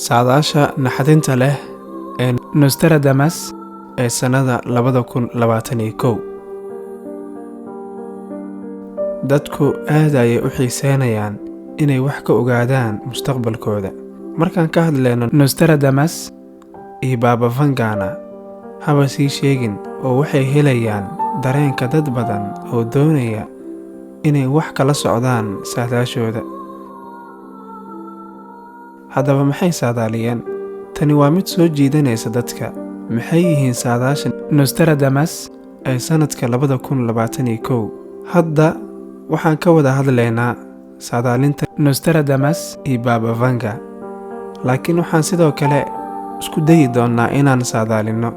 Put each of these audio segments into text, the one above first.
Saadaasha naxdinta leh ee Nostradamus ee sannadda 2021. Dadku aad ayay u xiiseynayaan inay wax ka ogaadaan mustaqbalkooda. Markaan ka hadlayno Nostradamus iyo Baba Vangana, haba sii sheegin oo waxay helayaan dareenka dad badan oo doonaya inay wax kala socdaan saadaashooda. Haddaba maxay saadaaliyeen? Tani waa mid soo jiidanaysa dadka. Maxay yihiin saadaasha Nostradamus ee sanadka 2021? Hadda waxaan ka wada hadlaynaa saadaalinta Nostradamus iyo Baba Vanga, laakiin waxaan sidoo kale isku dayi doonaa inaan saadaalinno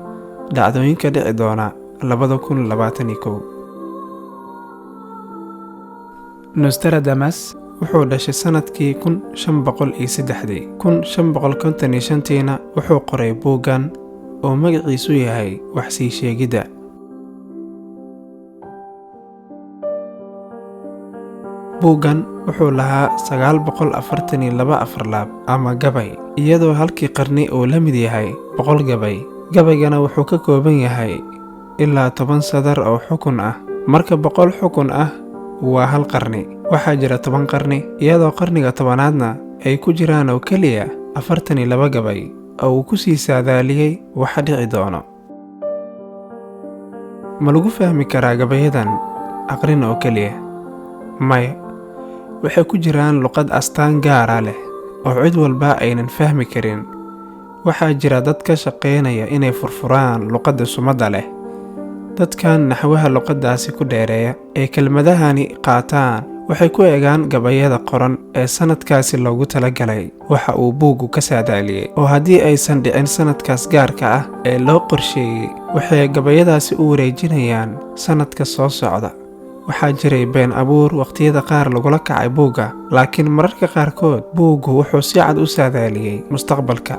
dhacdooyinka dhici doona 2021. Nostradamus wuxuu dhashay sanadkii 1503-dii. 1555-tiina wuxuu qoray buuggan oo magaciisu yahay Wax Sii Sheegidda. Buuggan wuxuu lahaa 942 afarlaab ama gabay, iyadoo halkii qarni uu la mid yahay 100 gabay. Gabaygana wuxuu ka kooban yahay ilaa 10 sadar oo xukun ah. Marka 100 xukun ah waa hal qarni. Waxaa jira 10 qarni, iyadoo qarniga tobanaadna ay ku jiraan oo keliya 42 gabay oo uu ku sii saadaaliyey waxa dhici doono. Ma lagu fahmi karaa gabayadan aqrin oo keliya? Maya, waxay ku jiraan luqad astaan gaara leh oo cid walba aynan fahmi karin. Waxaa jira dad ka shaqeynaya inay furfuraan luqadda sumadda leh. Dadkan naxwaha luqaddaasi ku dheereeya ee kelmadahani qaataan waxay ku eegaan gabayada qoran ee sanadkaasi loogu talagalay waxa uu buuggu ka saadaaliyey, oo haddii aysan dhicin sanadkaas gaarka ah ee loo qorsheeyey, waxay gabayadaasi u wareejinayaan sanadka soo socda. Waxaa jiray been abuur waqtiyada qaar lagula kacay buugga, laakiin mararka qaarkood buuggu wuxuu si cad u saadaaliyey mustaqbalka.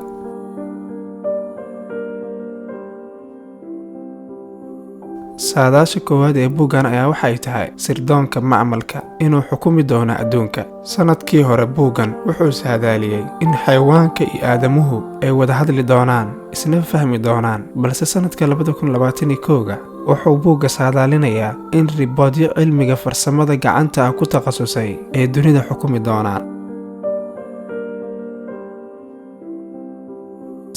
Saadaasha koowaad ee buuggan ayaa waxay tahay sirdoonka macmalka inuu xukumi doono adduunka. Sanadkii hore buuggan wuxuu saadaaliyey in xayawaanka iyo aadamuhu ay wada hadli doonaan, isna fahmi doonaan, balse sanadka 2021-ga wuxuu buugga saadaalinayaa in riboodyo cilmiga farsamada gacanta ah ku takhasusay ay dunida xukumi doonaan.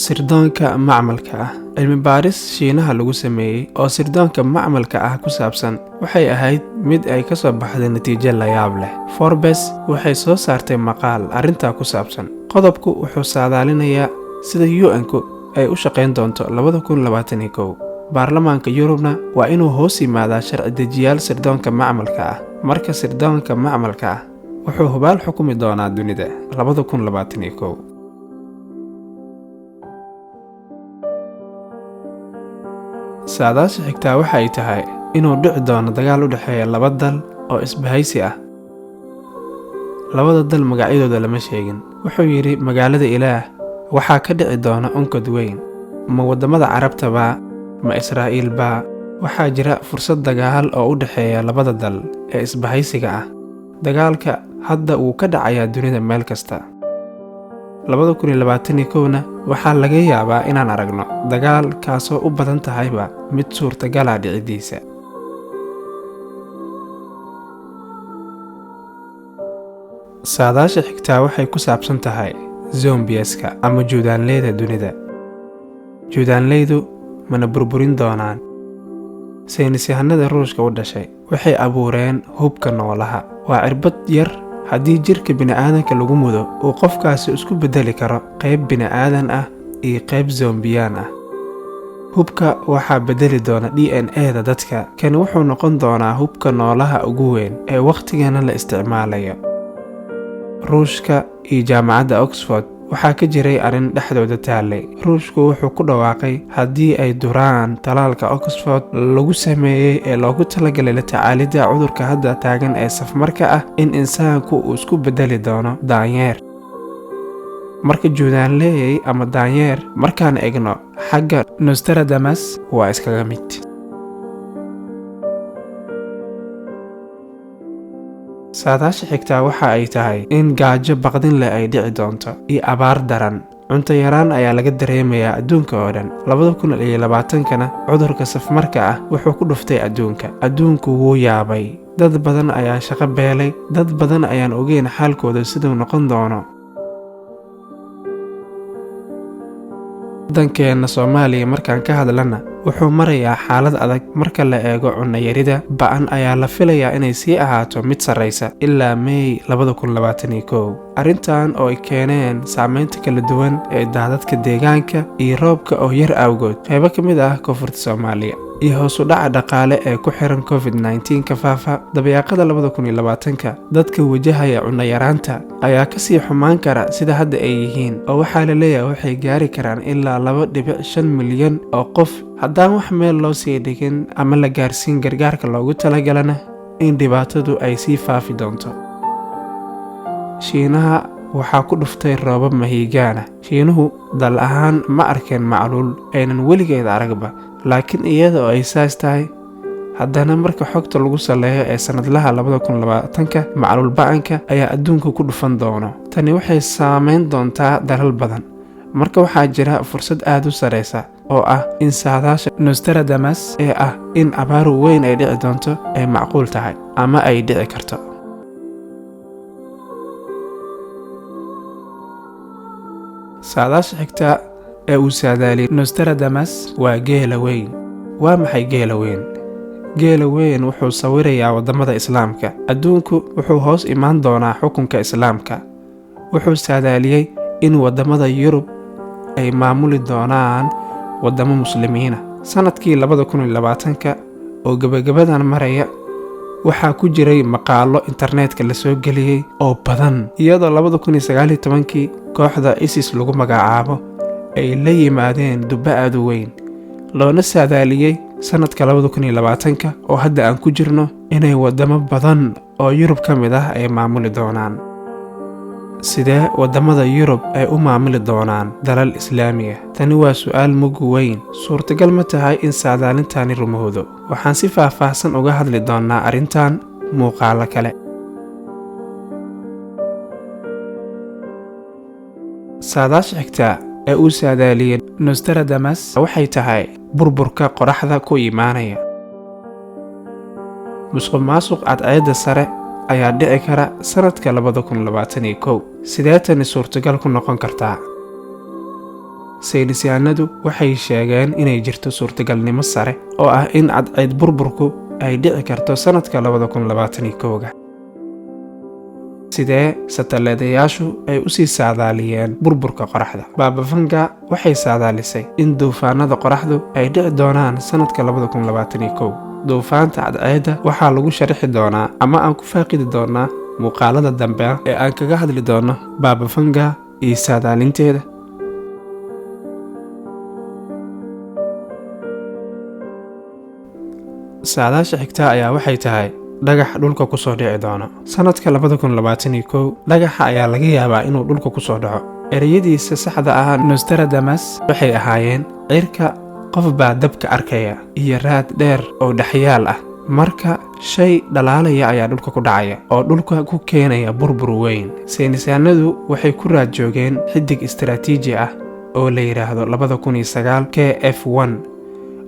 Sirdoonka macmalka ah. Cilmi baaris Shiinaha lagu sameeyey oo sirdoonka macmalka ah ku saabsan waxay ahayd mid ay ka soo baxday natiijo la yaab leh. Forbes waxay soo saartay maqaal arrintaa ku saabsan. Qodobku wuxuu saadaalinayaa sida UN-ku ay u shaqayn doonto 2021. Baarlamaanka Yurubna waa inuu hoos yimaadaa sharci dejiyaal sirdoonka macmalka ah. Marka sirdoonka macmalka ah wuxuu hubaal xukumi doonaa dunida 2021. Saadaasha xigtaa waxa ay tahay inuu dhici doono dagaal u dhexeeya laba dal oo isbahaysi ah. Labada dal magacyadooda lama sheegin. Wuxuu yidhi magaalada Ilaah waxaa ka dhici doona onkod weyn. Ma waddamada Carabta baa, ma Israa'iil baa? Waxaa jira fursad dagaal oo u dhexeeya labada dal ee isbahaysiga ah. Dagaalka hadda wuu ka dhacayaa dunida meel kasta. 2021-na waxaa laga yaabaa inaan aragno dagaal kaasoo u badan tahayba mid suurtagala dhicidiisa. Saadaasha xigtaa waxay ku saabsan tahay zombieska ama juudaanleyda dunida. Juudaanleydu mana burburin doonaan. Saynisyahanada Ruushka u dhashay waxay abuureen hubka noolaha. Waa cirbad yar haddii jirka bini'aadanka lagu mudo uu qofkaasi isku beddeli karo qayb bini'aadan ah iyo qayb zombiyaan ah. Hubka waxaa beddeli doona DNA-da dadka. Kani wuxuu noqon doonaa hubka noolaha ugu weyn ee wakhtigana la isticmaalayo. Ruushka iyo jaamacadda Oxford waxaa ka jiray arrin dhexdooda taallay. Ruushku wuxuu ku dhawaaqay haddii ay duraan tallaalka Oxford lagu sameeyey ee loogu talagalay la tacaalidda cudurka hadda taagan ee safmarka ah in insaanku uu isku beddeli doono daanyeer. Marka juudaanleeyay ama daanyeer markaan eegno xagga Nostradamus waa iskaga mid. Saadaasha xigtaa waxa ay tahay in gaajo baqdin leh ay dhici doonto iyo abaar daran. Cunto yaraan ayaa laga dareemayaa adduunka oo dhan. 2020-kana cudurka safmarka ah wuxuu ku dhuftay adduunka. Adduunku wuu yaabay. Dad badan ayaa shaqo beelay, dad badan ayaan ogeyn xaalkooda siduu noqon doono. Waddankeenna Soomaaliya markaan ka hadlana, wuxuu marayaa xaalad adag marka la eego cunno yarida ba'an ayaa la filayaa inay sii ahaato mid sarreysa ilaa May 2021. Arrintan oo ay keeneen saameynta kala duwan ee daadadka deegaanka iyo roobka oo yar awgood qaybo ka mid ah koonfurta Soomaaliya, iyo hoos u dhaca dhaqaale ee ku xiran COVID-19 ka faafa dabayaaqada 2020-ka. Dadka wajahaya cunno yaraanta ayaa kasii xumaan kara sida hadda ay yihiin, oo waxaa la leeyahay waxay gaari karaan ilaa 2.5 milyan oo qof haddaan wax meel loo sii dhigin ama la gaarsiin gargaarka loogu talagalana in dhibaatadu ay sii faafi doonto. Shiinaha waxaa ku dhuftay roobab mahiigaana. Shiinuhu dal ahaan ma arkeen macluul aynan weligeed aragba, laakiin iyada oo ay saas tahay haddana marka xogta lagu saleeyo ee sanadlaha 2020-ka, macluul ba'anka ayaa adduunka ku dhufan doono. Tani waxay saameyn doontaa dalal badan. Marka waxaa jira fursad aad u sareysa oo ah in saadaasha Nostradamus ee ah in abaar weyn ay dhici doonto ay macquul tahay ama ay dhici karto. Saadaasha xigta ee uu saadaaliyey Nostradamus waa geela weyn. Waa maxay geela weyn? Geela weyn wuxuu sawirayaa waddamada Islaamka. Adduunku wuxuu hoos imaan doonaa xukunka Islaamka. Wuxuu saadaaliyey in waddamada Yurub ay maamuli doonaan waddamo Muslimiina. Sanadkii 2020-ka oo gebagabadan maraya, waxaa ku jiray maqaallo internetka la soo geliyey oo badan, iyadoo 2019-kii kooxda ISIS lagu magacaabo ay la yimaadeen dubbo aad u weyn, loona saadaaliyey sanadka 2020-ka oo hadda aan ku jirno inay waddamo badan oo Yurub ka mid ah ay maamuli doonaan. Sidee waddamada Yurub ay u maamuli doonaan dalal Islaamiya? Tani waa su'aal mug weyn. Suurtagal ma tahay in saadaalintani rumowdo? Waxaan si faahfaahsan uga hadli doonaa arrintan muuqaalo kale. Saadaasha xigta ee uu saadaaliyey Nostradamus waxay tahay burburka qoraxda ku imaanaya. Musuqmaasuq cadceedda sare ayaa dhici kara sanadka 2021. Sidee tani suurtagal ku noqon kartaa? Saynisyahanadu waxay sheegeen inay jirto suurtagalnimo sare oo ah in cadceed burburku ay dhici karto sanadka 2021-ga. Sidee sataleedayaashu ay u sii saadaaliyeen burburka qoraxda? Baba Vanga waxay saadaalisay in duufaanada qoraxdu ay dhici doonaan sanadka 2021. Duufaanta cadceedda waxaa lagu sharixi doonaa ama aan ku faaqidi doonaa muuqaalada dambe ee aan kaga hadli doono Baba Vanga iyo saadaalinteeda. Saadaasha xigta ayaa waxay tahay dhagax dhulka kusoo dhici doono sanadka 2021. Dhagaxa ayaa laga yaabaa inuu dhulka kusoo dhaco. Ereyadiisa saxda ah Nostradamus waxay ahaayeen: cirka qof baa dabka arkaya iyo raad dheer oo dhexyaal ah. Marka shay dhalaalaya ayaa dhulka ku dhacaya oo dhulka ku keenaya burbur weyn. Saynisyahanadu waxay ku raad joogeen xidig istaraatiiji ah oo la yidhaahdo 2009 KF1.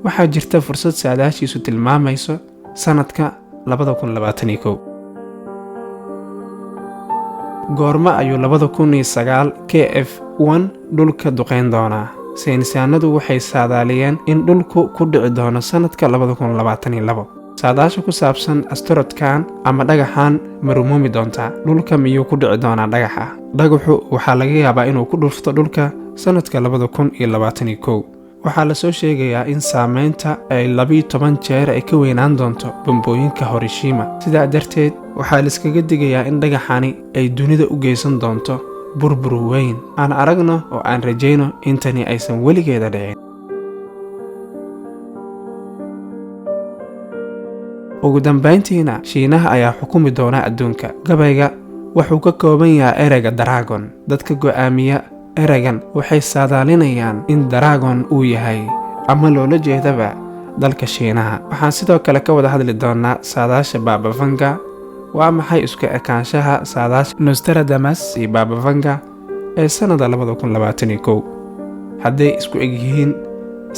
Waxaa jirta fursad saadaashiisu tilmaamayso sanadka 2021. Goorma ayuu 2009 KF1 dhulka duqeyn doonaa? Saynisyahanadu waxay saadaaliyeen in dhulku ku dhici doono sanadka 2022. Saadaasha ku saabsan asteroidkan ama dhagaxan ma rumoomi doontaa? Dhulka miyuu ku dhici doonaa dhagaxa? Dhagaxu waxaa laga yaabaa inuu ku dhufto dhulka sanadka 2021. Waxaa lasoo sheegayaa in saameynta ay 12 jeer ay ka weynaan doonto bambooyinka Hiroshima. Sidaa darteed waxaa laiskaga digayaa in dhagaxani ay dunida u geysan doonto burbur weyn. Aan aragno oo aan rajayno in tani aysan weligeeda dhicin. Ugu dambayntiina, Shiinaha ayaa xukumi doona adduunka. Gabayga wuxuu ka kooban yahay ereyga dragon. Dadka go'aamiya ereygan waxay saadaalinayaan in dragon uu yahay ama loola jeedaba dalka Shiinaha. Waxaan sidoo kale ka wada hadli doonaa saadaasha Baba Vanga. Waa maxay isku ekaanshaha saadaasha Nostradamus iyo Baba Vanga? ee sannada 2021. Hadday isku eg yihiin,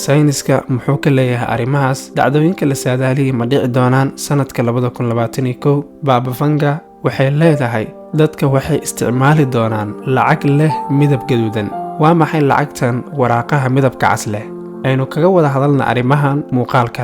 sayniska muxuu ka leeyahay arrimahaas? Dhacdooyinka la saadaaliyay ma dhici doonaan sannadka 2021? Baba Vanga waxay leedahay dadka waxay isticmaali doonaan lacag leh midab gaduudan. Waa maxay lacagtan waraaqaha midabka cas leh? Aynu kaga wada hadalna arrimahan muuqaal kale.